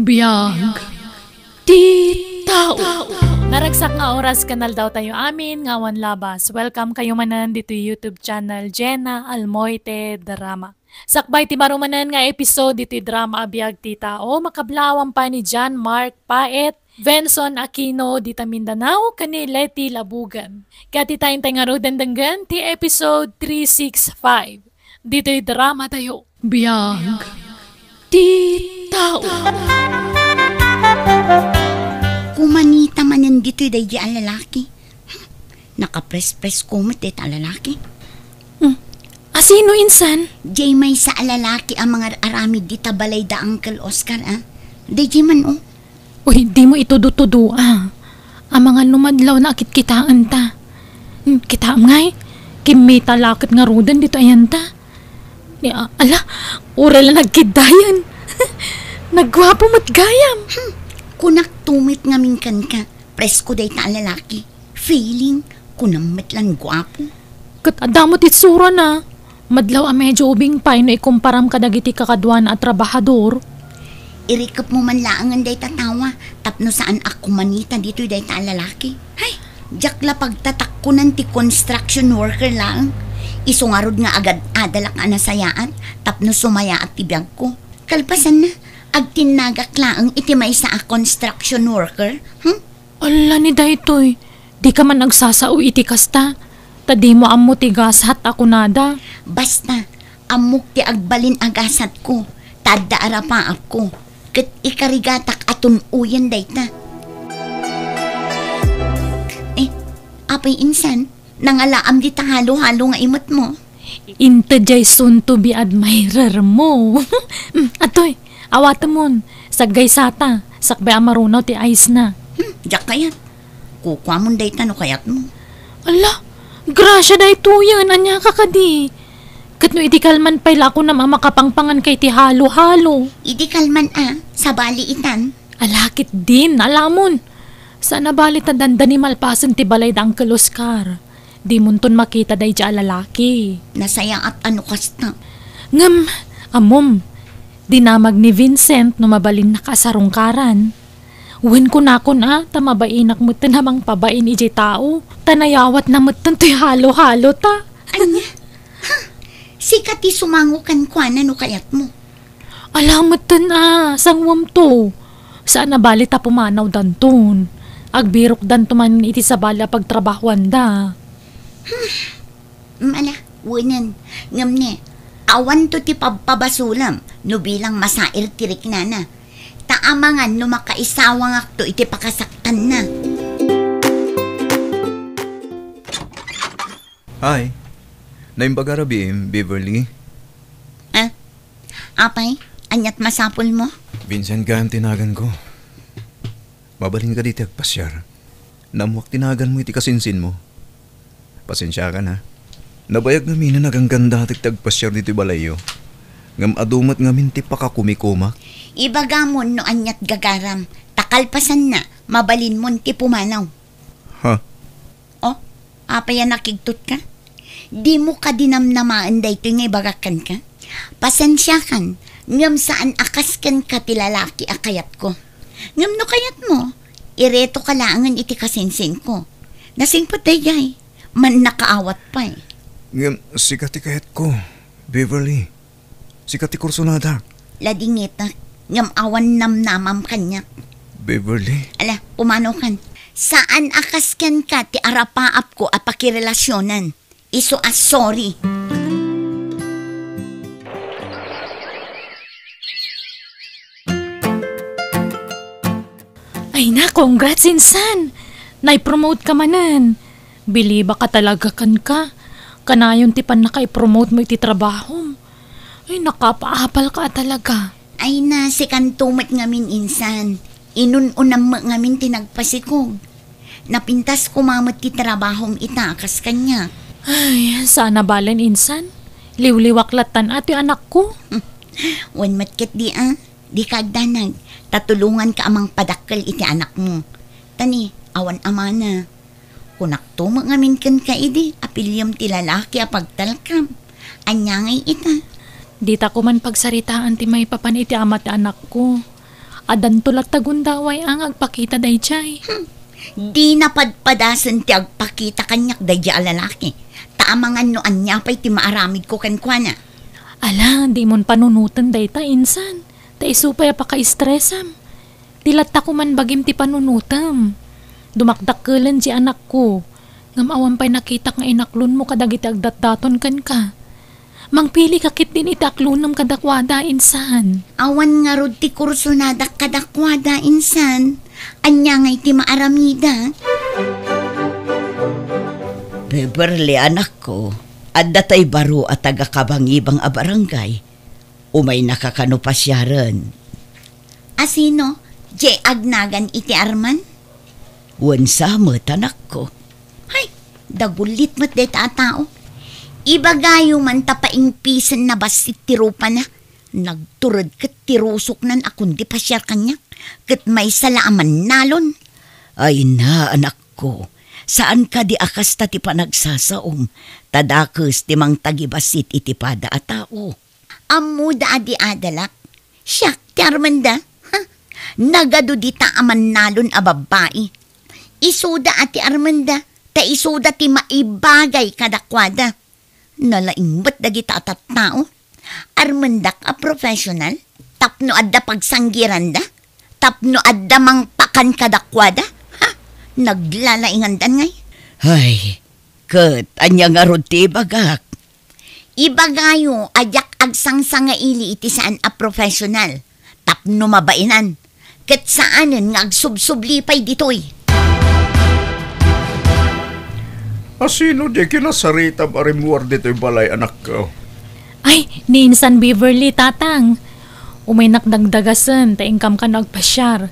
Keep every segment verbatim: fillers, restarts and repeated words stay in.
Biag ti tao. Naragsak nga oras ken aldawtayo amin nga awan labas. Welcome kayo manen ditoy YouTube channel Jenna Almoite Drama. Sakbay ti baro manen nga episode ditoy drama a Biag ti Tao, makablaawam pay ni John Mark Paet, Venson Aquino dita Mindanao, ken ni Leti Labugan. Ket ita intay ngaruden denggen ti episode three six five ditoy drama tayo. Biag ti tao. Kumanita manen ditoy daydi a lalaki. Nakaprespresko met dayta a lalaki. Hmm. Asino insan? Jay maysa a lalaki a mangar-aramid dita balay da Uncle Oscar, a. Daydi man, o. Uy, dimo itudo-tudo, a. Amangan no madlaw na a kitkitaenta. Hmm, kitaem ngay, kimmita la ket ngaruden ditoy ayanta. Ni, a-, ala, uray la nagkiddayen. Nagguapo met gayam. Hmm, kunak tumit ngamin kenka. Presko dayta a lalaki. Feeling, kunam met lan guapo. Ket adda met itsurana. Madlaw a medyo ubing pay no ikumparam kadagiti kakaduana a trabahador. Irikepmo man laengen dayta tawa tapno saan a kumanita ditoy dayta a lalaki. Hay, diak la pagtatakkunan ti construction worker laeng. Isu ngarud nga agad-adalak a nasayaat tapno sumayaat ti biagko. Kalpasanna, agtinnagak laeng iti maysa a construction worker. Hmm? Ala ni daytoy, dika man agsasao iti kasta, ta dimo ammo ti gasat a kunada. Basta, ammok ti agbalin a gasatko, ta adda arapaapko, ket ikarigatak a tun-oyen dayta. Eh, apay insan, nangalaam dita halo-halo nga imetmo? Inted jay soon to be admirermo. Mm, atoy, awatemon, saggaysata, sakbay a marunaw ti ayesna. Hmm, diak kayat. Kukuamon dayta no kayatmo. Ala, grasia daytoyen, ania ka kadi? Ket no idi kalman pay la a kunam a makapangpanganka iti halo-halo. Idi kalman a, sabali itan. Ala, ketdin, alamon. Saan a bali ta dandani malpasen ti balay da Uncle Oscar. Dimonton makita daydi a lalaki. Nasayaat a no kasta. Ngem, ammom, dinamag ni Vincent no mabalinnaka a sarungkaran. Wen kunakon a, ta mabainak metten a mangpabain idiay tao, ta nayawatna metten toy halo-halo ta. Ania? Ha? Sika ti sumango kenkuana no kayatmo. Ala metten a, sanguamto. Saan a bali ta pumanawdanton. Agbirokdanto manen iti sabali a pagtrabahoanda. Hmm, ala, wenen. Ngem ne, awanto ti pabpabasolem no bilang masair ti riknana. Ta amangan no makaisawangakto iti pakasaktanna. Hi. Naimbag a rabiim, Beverly. Ah? Apay, aniat masapulmo? Vincent gayam ti naganko. Mabalin kadi ti agpasiar? Naammoak ti naganmo iti kasinsinmo. Pasensiakan, ha. Nabayag ngamin a naganggandatek ti agpasiar ditoy balayyo. Ngem adu met ngamin ti pakakumikumak. Ibagamon no aniat gagaram, ta kalpasanna, mabalinmon ti pumanaw. Ha? Oh, apay a nakigtotka? Dimo kadi namnamaen daytoy nga ibagak kenka? Pasensiakan, ngem saan a kas kenka ti lalaki a kayatko. Ngem no kayatmo, iretoka laengen iti kasinsinko. Nasingpet daydiay, mannakaawat pay. Ngem sika ti kayatko, Beverly. Sika ti kursonadak. Ladingitek, ngem awan namnamam kaniak. Beverly? Ala, pumanaw kan. Saan a kas kenka ti arapaapko a pakirelasionan. Isu a sorry. Ay na, congrats, insan! Nai-promote ka manen. Bilibak a talaga kenka. Kanayon ti pannakaipromote mo iti trabahom. Ay, nakapaapal ka a talaga. Ay na, sikanto met ngamin insan. Inun-unam met ngamin ti nagpasikog. Napintas koma met ti trabahom ita, kas kaniak. Ay, saan a balen insan. Liwliwak lattan a ti anakko. Wen met ketdi a, dika agdanag, ta tulonganka a mangpadakkel iti anakmo. Ta ni, awan amana. Kunakto met ngamin kenka idi, apiliem ti lalaki a pagtalkam. Ania ngay ita? Dita koman pagsaritaan ti maipapan iti ama ti anakko. Addanto latta gundaway a nga agpakita daydiay. Hmm. Dina padpadasen ti agpakita kaniak daydiay a lalaki. Ta amangan no ania pay ti maaramidko kenkuana. Ala, dimon panunoten dayta, insan. Ta isu pay a pakaistresam. Ti latta koman bagim ti panunotem. Dumakdakkelen ti anakko. Ngem awan pay nakitak nga inaklonmo kadagiti agdatdaton kenka. Mangpilika ketdin iti aklonem kadakuada, insan. Awan ngarud ti kursonadak kadakuada, insan. Ania ngay ti maaramidak? Beverly, anakko, adda tay baro a taga-Kabangibang a barangay. Umaynaka kano pasiaren. A sino? Diay agnagan iti Arman? Wen sa met, anakko. Hay, dagulit met dayta a tao. Ibagayo man ta paingpisen na bassit ti rupana. Nagtured ket ti rusoknan a kundi pasiar kaniak, ket maysa la a mannalon. Ay na, anakko, saan kadi a kasta ti panagsasaom, ta dakes ti mangtagibassit iti pada a tao. Ammoda a di adalak? Siak ti Armanda? Ha? Nagadu dita a mannalon a babbai. Isuda a ti Armanda, ta isuda ti maibagay kadakuada. Nalaing met dagita a tattao. Armandak a professional? Tapno adda pagsanggiranda? Tapno adda mangpakan kadakuada? Ha? Naglalaingandan ngay? Ay, ket ania ngarud ti ibagak? Ibagayo a diak agsangsangaili iti saan a professional tapno mabainan, ket saanen nga agsubsubli pay ditoy. A sino diay kinasaritam a rimmuar ditoy balay, anakko? Ay, ni Insan Beverly, Tatang. Umaynak dagdagasen ta inkam kano agpasiar.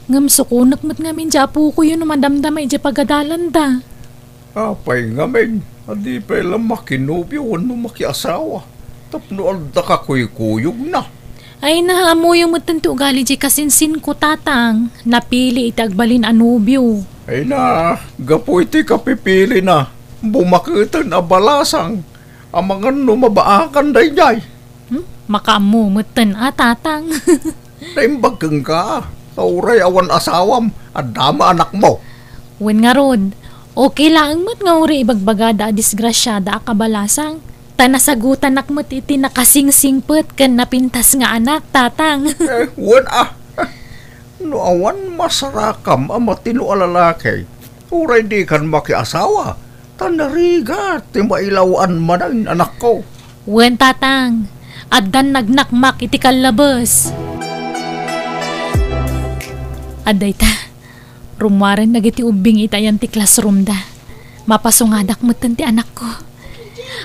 Ngem sukonek met ngamin diay apokoyo no madamdama idiay pagadalanda. Apay ngamin a di pay la makinobio wenno makiasawa tapno adda kakuykuyogna? Ay na, ammoyo metten ti ugali diay kasinsinko, Tatang. Napili iti agbalin a nobio. Ay na, gapu iti kapipilina, bumaketen a balasang, amangan no mabaakan daydiay. Hmm? Makaammo metten a, Tatang. Naimbag kenka, ta uray awan asawam, adda met anakmo. Wen ngarud, okay laeng met nga uray ibagbagada a disgrasiada a kabalasang. Ta nasagutanak met iti nakasingsingpet ken napintas nga anak, Tatang. Eh, wen a. No awan masarakam a matino a lalaki, uray dikan makiasawa, ta narigat ti mailaw-an manen, anakko. Wen, Tatang, addan nagnakmak iti kallabes. Adda ita, rummuaren dagiti ubbing iti ayan ti classroomda. Mapasungadak metten ti anakko.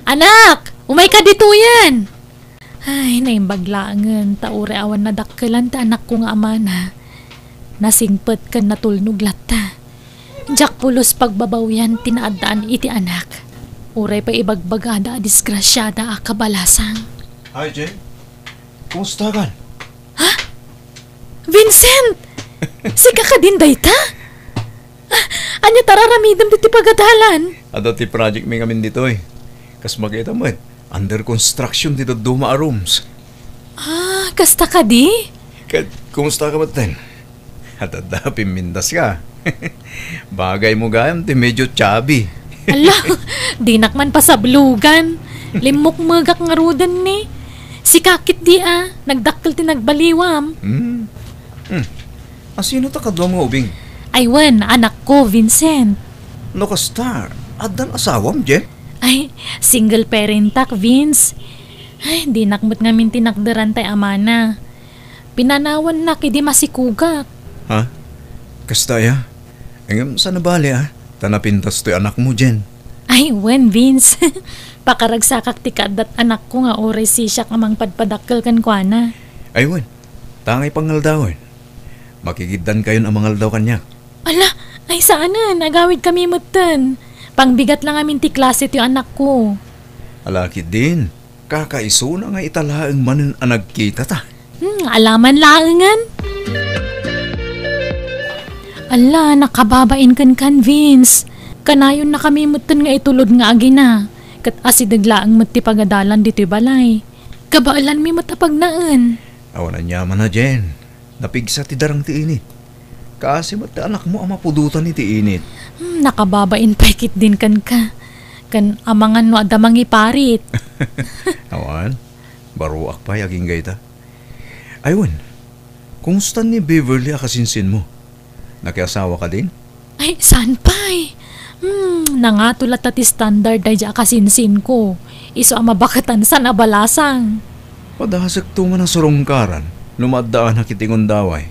Anak, umayka ditoyen! Ay, naimbag laengen ta uray awan nadakkelan ti anakko nga amana. Nasingpet ken natulnog latta. Diak pulos pagbabawian ti naaddaan iti anak. Uray pay ibagbagada a disgrasiada a kabalasang. Hi, Jen. Kumusta kan? Ha? Vincent! Sika kadin dayta? Ah, ania ti ar-aramidem ditoy pagadalan? Adda ti project mi ngamin ditoy. Kas makita met, under construction ti dadduma a rooms. Ah, kasta kadi? Ket, kumusta ka metten? Adda pimmintas ka. Bagay mo gayam ti medyo chubby. Ala, dinak man pasablogan. Limmukmegak ngaruden ni. Sika ketdi a, nagdakkel ti nagbaliwam. Hmm. Hmm. A sino ta kaduam nga ubing? Ay wen, anakko, Vincent. No kasta, addan asawam, Jen? Ay, single parentak, Vince. Ay, dinak met ngamin tinakderan tay amana. Pinanawannak idi masikugak. Ha? Kasta aya? Ngem saan a bale, a? Ta napintas toy anakmo, Jen. Ay, wen, Vince. Pakaragsakak ti kaaddat anakko nga uray sisiak a mangpadpadakkel kenkuana. Ay, wen. Tangay pangaldawen. Makigiddankayon a mangaldaw kaniak. Ala, ay saanen, agawidkami metten. Pangbigat la ngamin ti klase ti anakko. Ala ketdin, kakaisuna nga ita laeng manen a nagkitata. Hmm, alaman laengen. Ala, nakababain kenkan, Vince. Kanayonnakami metten nga itulod nga agina. Ket asideg laeng met ti pagadalan ditoy balay. Kabaelanmi met a pagnaen. Awan aniaman a, Jen. Napigsa ti darang ti init. Kaasi met ti anakmo a mapudotan iti init. Hmm, nakababain pay ketdin kenka. Ken amangan no adda mangiparit. Awan, baroak pay agingga ita. Ay wen, kumusta ni Beverly a kasinsinmo? Nakiasawa kadin? Ay, saan pay? Hmm, nangato latta ti standard daydi a kasinsinko. Isu a mabaketan san a balasang. Padasekto man a surungkaran no maaddaanak iti gundaway.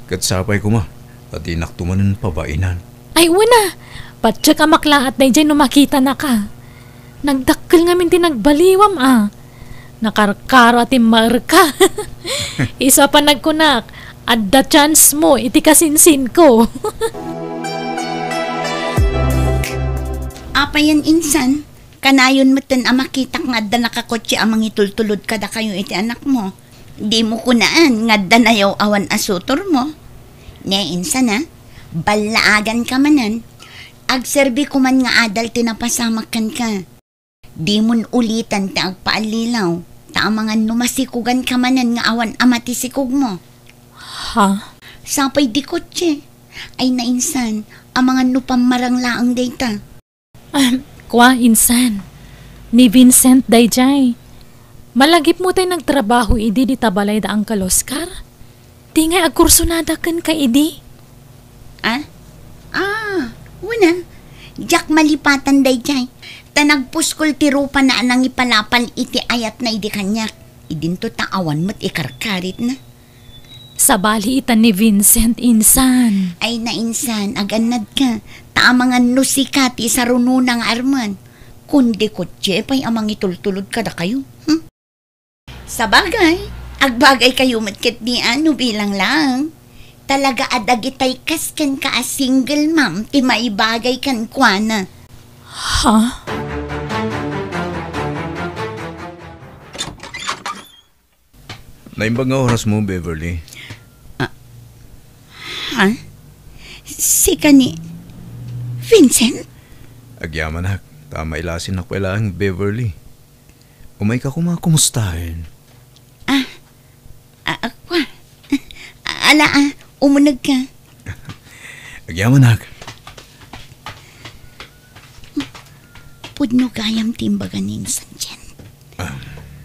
Ket sapay koma ta dinakto manen pabainan. Ay, wen a, patiek a maklaat daydiay no makitanaka. Nagdakkel ngamin ti nagbaliwam a. Nakarkaro a timmaerka. Isu a panagkunak, adda chance mo iti kasinsinko. Apayen insan, kanayon metten a makitak nga adda nakakotse a mangitultulod kadakayo iti anakmo. Dimo kunaan nga adda nayaw-awan a sutormo. Ne, insan a, ballaaganka manen. Agserbi koman nga adal ti napasamak kenka. Dimon ulitan ti agpaallilaw, ta amangan no masikuganka manen nga awan ama ti sikogmo. Ha? Sapay di kotse. Ay nainsan, amangan no pammarang laeng dayta. Ahem, kua, insan. Ni Vincent daydiay. Malagipmo tay nagtrabaho idi dita balay da Uncle Oscar? Di ngay agkursunada kenka idi? Ah? Ah, wen a. Diak malipatan daydiay. Ta nagpuskol ti rupana a nangipalapal iti ayatna idi kaniak. Idinto ta awan met ikarkaritna. Sabali ita ni Vincent, insan. Ay, nainsan, agannadka. Ta amangan no sika ti sarunona nga armen. Kundi kotse pay a mangitultulod kadakayo. Hmm? Sabagay, agbagaykayo met ketdi a no bilang laeng. Talaga a dagitay kas kenka a single mom ti maibagay kenkuana. Ha? Naimbag nga orasmo, Beverly. Ah, ha? Sika ni Vincent? Agyamanak, ta mailasinnak pay laeng, Beverly. Umayka koma kumustaen. Ah, ah, ah, kua. Ala, ah, umunegka. Agyamanak. Pudno gayam ti imbaga ni insan Jen. Ah.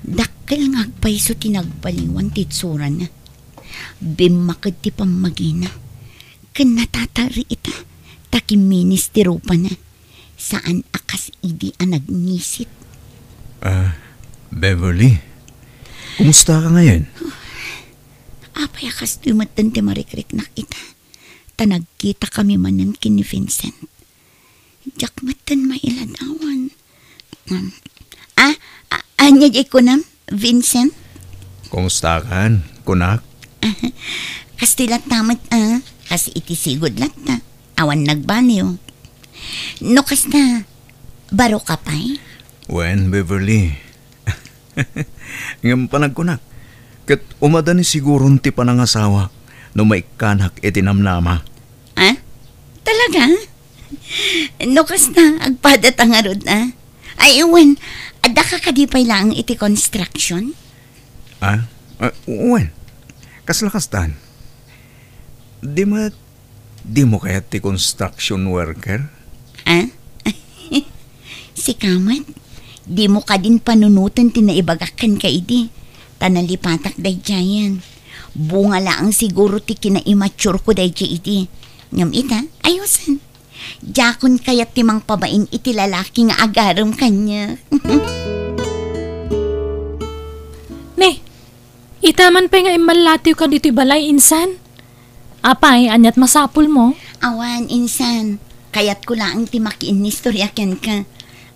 Dakkel nga agpayso ti nagbaliwan ti itsurana. Bimmaked ti pammagina. Ken natataer ita, ta kimminis ti rupana. Saan a kas idi a nagngisit. Ah, Beverly, kumusta ka ngayon? Apay a kastoy metten ti marikriknak ita? Ta nagkita kami manen ken ni Vincent. Diak metten mailadawan. Hmm. Ah, a-, ania diay kunam, Vincent? Kumusta kan, kunak? Kastoy latta met, ah. Kas iti sigud latta. Awan nagbaliw. No kasta, baro ka pay? Wen, Beverly. Ngem panagkunak, ket umadani siguron ti panangasawak no maikkanak iti namnama. Ah? Talaga? No kasta, agpadata ngarud, ah? Ay, wen, adda ka kadi pay laeng iti construction? Ah? Ah, wen. Kasla kastan. Di met, dimo kayat ti construction worker? Ah? Sika met, dimo kadin panunoten ti naibagak kenka idi, ta nalipatak daydiayen. Bunga laeng siguro ti kinaimmatureko daydiay idi. Ngem ita, ayosen. Diakon kayat ti mangpabain iti lalaki nga agarem kaniak. Ne, ita man pay nga immallatiwka ditoy balay, insan? Apay, aniat masapulmo? Awan, insan. Kayatko laeng ti makiinnistoria kenka.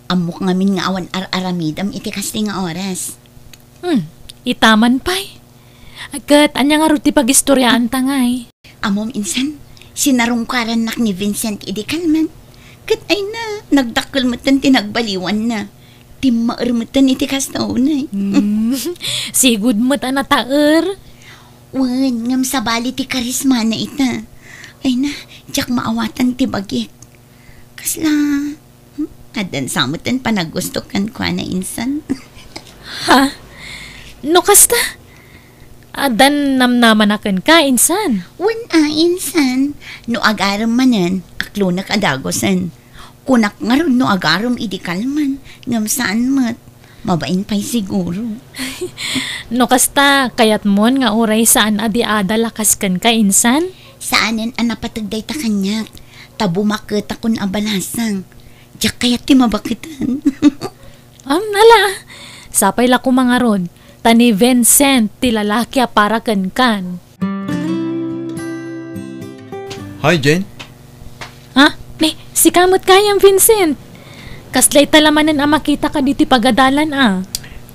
Ammok ngamin nga awan ar-aramidem iti kastoy nga oras. Hmm, ita man pay. Ket ania ngarud ti pagistoriaanta ngay? Ammom insan, sinarungkarannak ni Vincent idi kalman. Ket ay na, nagdakkel metten ti nagbaliwanna. Timmaer metten iti kasta unay. Hmm, sigud met a nataer. Wen, ngem sabali ti karismana ita. Ay na, diak maawatan ti bagik. Kasla, hmm, addan sa metten panagustok kenkuana insan. Ha? No kasta? Addan namnamana kenka, insan? Wen a, insan. No agarem manen, aklonek a dagusen. Kunak ngarud no agarem idi kalman, ngem saan met. Mabain pay siguro. No kasta, kayatmon nga uray saan a di adal a kas kenka, insan? Saanen a napateg dayta kaniak. Ta bumakketakon a balasang. Diak kayat ti mabaketan. Am, ala. Sapay la koma ngarud, ta ni Vincent ti lalaki a para kenkan. Hi, Jen. Ha? Ni, sika met gayam, Vincent. Kasla ita la manen a makitaka ditoy pagadalan, a.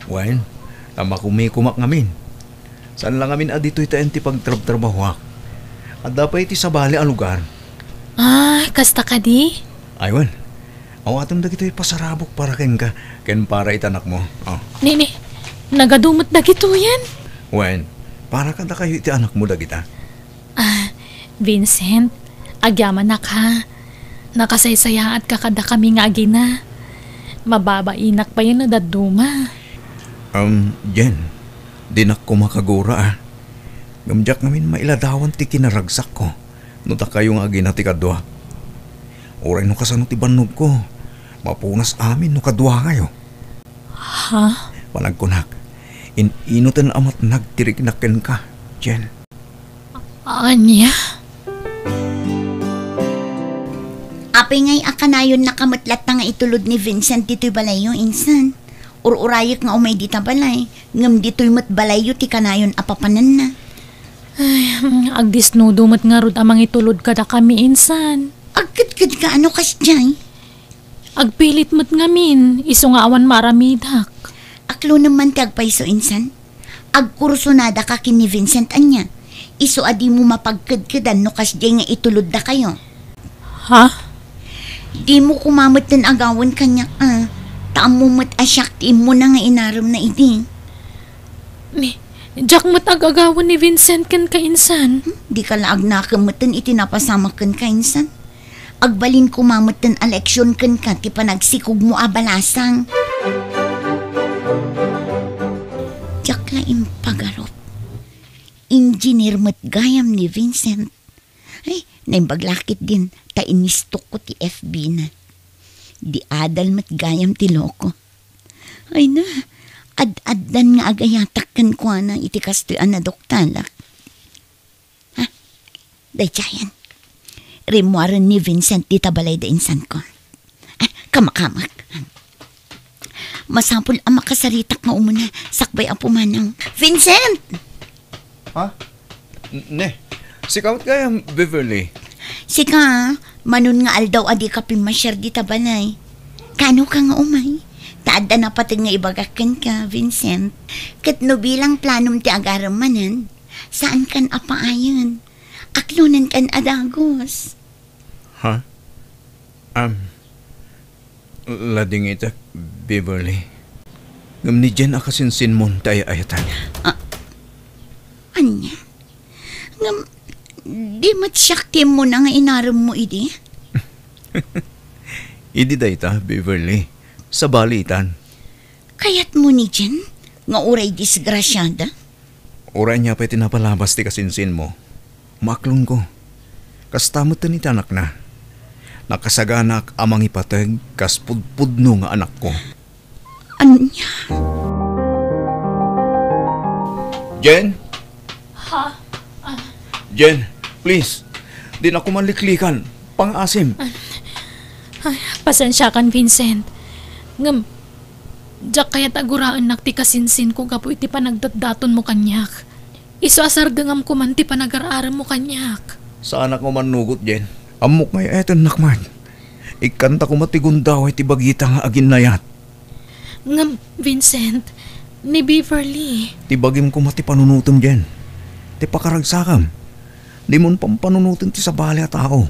Wen, ta makumikomak ngamin. Saan la ngamin a ditoy taen ti pagtrabtrabahoak. Adda pay iti sabali a lugar. Ah, kasta kadi? Ay, wen. Awatem dagitoy pasarabok para kenka, ken para iti anakmo. Oh. Ni, ni, nagadu met dagitoyen? Wen, para kadakayo iti anakmo dagita. Ah, Vincent, agyamanak ha. Nakasaysayaatka kadakami nga agina. Mababainak payen no dadduma. Um, Jen, dinak koma kagura, a. Ngem diak ngamin mailadawan ti kinaragsakko no dakayo nga agina ti kadua. Uray no kasano ti bannogko, mapunas amin no kaduangayo. Ha? Panagkunak, in-inoten a matnag ti riknak kenka, Jen. Ania? Apay ngay a kanayonnaka met latta nga itulod ni Vincent ditoy balayyo, insan? Ur-urayek nga umay dita balay, ngem ditoy met balayyo ti kanayon a papananna. Ay, agdisnudo met ngarud a mangitulod kadakami, insan. Agkedkedka a no kasdiay? Agpilit met ngamin, isu nga awan maaramidak. Aklonem man ti agpayso, insan. Agkursunadaka ken ni Vincent ania. Isu a dimo mapagkedkedan no kasdiay nga ituloddakayo. Ha? Dimo koma metten agawen kaniak, a. Ta ammom met a siak ti immuna nga inaremna idi. Ni, diak met agagawen ni Vincent kenka, insan. Hmm, dika la agnakem metten iti napasamak kenka, insan. Agbalin koma metten a leksion kenka ti panagsikogmo a balasang. Diak la impagarup. Engineer met gayam ni Vincent. Ay, naimbag la ketdin ta inistok ko ti F B na. Di adal met gayam ti loko. Ay na, ad-addan nga agayatak kenkuana iti kastoy a naduktalak. Ha? Daydiayen. Rimmuaren ni Vincent dita balay da insanko. Ah, kamakamak. Masapul a makasaritak nga umuna, sakbay a pumanaw. Vincent! Ha? N-, ne, sika met gayam, Beverly. Sika, manon nga aldaw a dika pimmasiar dita balay. Kano ka nga umay? Ta adda napateg nga ibagak kenka, Vincent. Ket no bilang planom ti agarem manen, saan kan a paayen. Aklonen kan a dagus. Ha? Am, ladingitek, Beverly. Ngem ni Jen a kasinsinmon ti ay-ayatan. Ah, ania? Ngem, di met siak ti immuna nga inaremmo idi? Idi dayta, Beverly. Sabali itan. Kayatmo ni Jen nga uray disgrasiada? Uray ania pay ti napalabas ti kasinsinmo, maaklonko. Kasta met ti anakna. Nakasaganak a mangipateg kas pudpudno nga anakko. Ania? Jen? Ha? Ah. Jen, please. Dinak koma liklikan. Pangaasim. Ay, pasensiakan, Vincent. Ngem, diak kayat a guraennak ti kasinsinko gapu iti panagdatdatonmo kaniak. Isu a sardengam koman ti panagar-aremmo kaniak. Saanak nga umannugot, Jen. Ammok nga ay-ayatennak met. Ikkanta koma ti gundaway ti bagita nga aginnayat. Ngem, Vincent, ni Beverly. Ti bagim koma ti panunotem, Jen. Ti pakaragsakam. Dimon pampanunoten ti sabali a tao.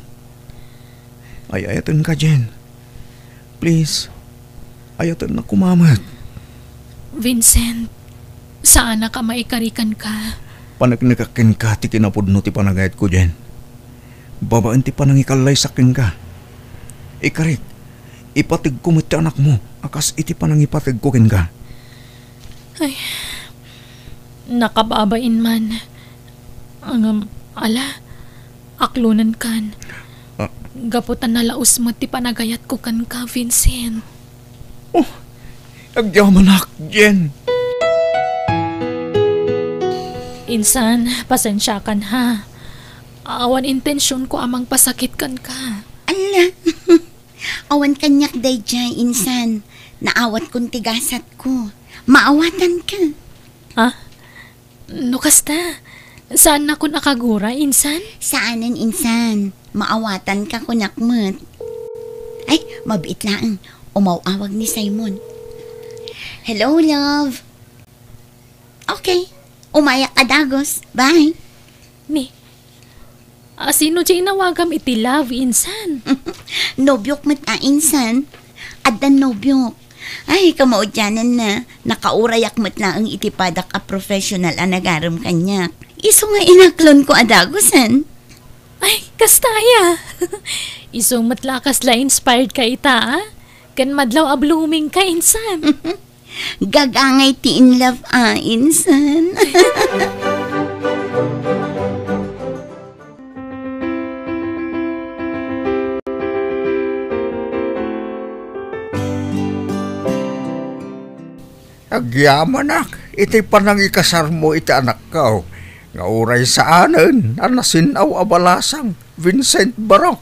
Ay-ayatenka, Jen. Please, ayatennak koma met. Vincent, saanak a maikari kenka. Paneknekak kenka ti kinapudno ti panagayatko, Jen. Babaen ti panangikallaysak kenka. Ikarik, ipategko met ti anakmo a kas iti panangipategko kenka. Ay, Nakababain man. Ngem, ala, aklonenkan. Ah. Gapu ta nalaus met ti panagayatko kenka, Vincent. Oh, agyamanak, Jen. Insan, pasensiakan ha. Awan intensionko a mangpasakit kenka. Ala, awan kaniak daydiay, insan. Naawatkon ti gasatko. Maawatanka. Ha? No kasta, saannakon a kagura, insan? Saanen, insan. Maawatanka kunak met. Ay, mabiit laeng. Umaw-awag ni Simon. Hello, love. Okay. Umayak a dagus. Bye. Ni, a, sino ti inawagam iti love, insan? Nobiok met a, insan. Addan nobiok. Ay, kamaudiananna, nakaurayak met laeng iti padak a professional a nagarem kaniak. Isu nga inaklonko a dagusen. Ay, kasta aya. Isu met la kasla inspired ka ita, a? Ken madlaw a blooming ka, insan. Gagangay ti in love a, insan. Agyamanak iti panangikasarmo iti anakko, nga uray saanen a nasin-aw a balasang, Vincent Barok.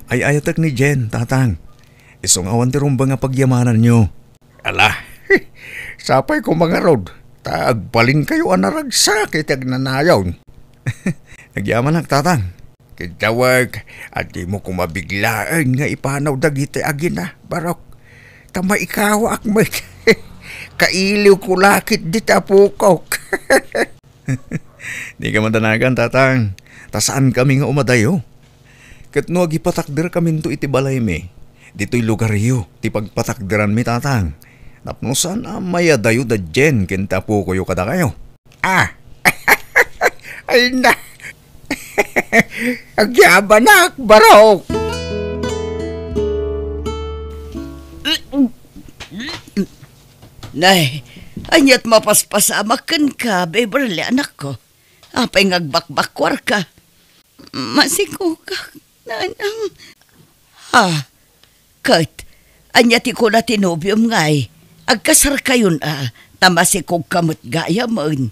Ay-ayatek ni Jen, Tatang. Isu nga awan ti rumbeng a pagyamananyo. Ala, sapay koma ngarud, ta agbalinkayo a naragsak iti agnanayon. Agyamanak, Tatang. Ket dawag, a dimo koma biglaen nga ipanaw dagiti agina, Barok. Ta maikawak met. Kailiwko la ketdi ti apokok. Dika madanagan, Tatang, ta saankami nga umadayo. Ket no agipatakderkaminto iti balaymi, ditoy lugaryo ti pagpatakderanmi, Tatang. Tapno saan a mayadayo da Jen ken ti apokoyo kadakayo. Ah! Ay na! Agyamanak, Barok! Nay, ania't mapaspasamak kenka, Beverly, anakko? Apay nga agbakbakkuarka? Masikogak, nanang. Ha? Ket, ania ti kuna ti nobiom ngay? Agkasarkayon a, ta masikogka met gayamen.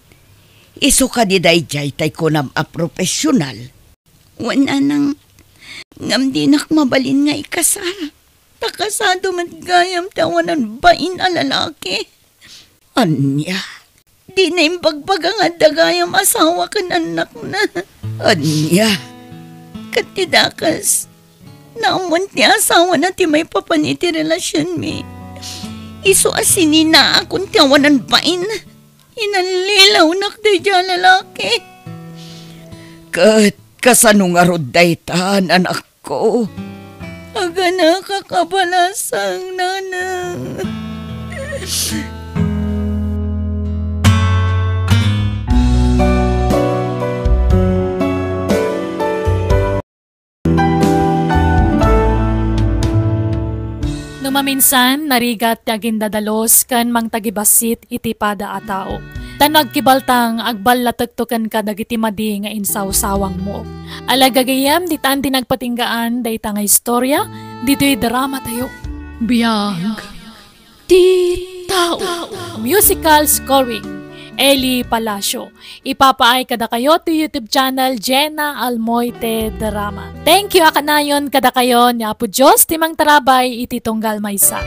Isu kadi daydiay tay kunam a profesional? Wen, nanang, ngem dinak mabalin nga ikasar. Ta kasado met gayam ti awanan bain a lalaki. Ania? Dina imbagbaga nga adda gayam asawa ken annakna. Ania? Ket ti dakes, naammoan ti asawana ti maipapan iti relasionmi. Isu a sininaakon ti awanan bain. Inallilawnak daydiay a lalaki. Ket kasano ngarud daytan, anak? Ko, aganakak a balasang, nanang. No maminsan, narigat ti agindadalus ken mangtagibassit iti pada a tao. Ta no agkibaltang, agballatekto kenka dagiti madi nga insawsawangmo. Ala gagayyem, ditan ti nagpatinggaan dayta nga istorya, ditoy drama tayo. Biag ti tao. Musical scoring, Eli Palacio. Ipapaay kadakayo ti YouTube channel Jenna Almoite Drama. Thank you a kanayon kadakayo ni Apo Dios ti mangtarabay iti tunggal maysa.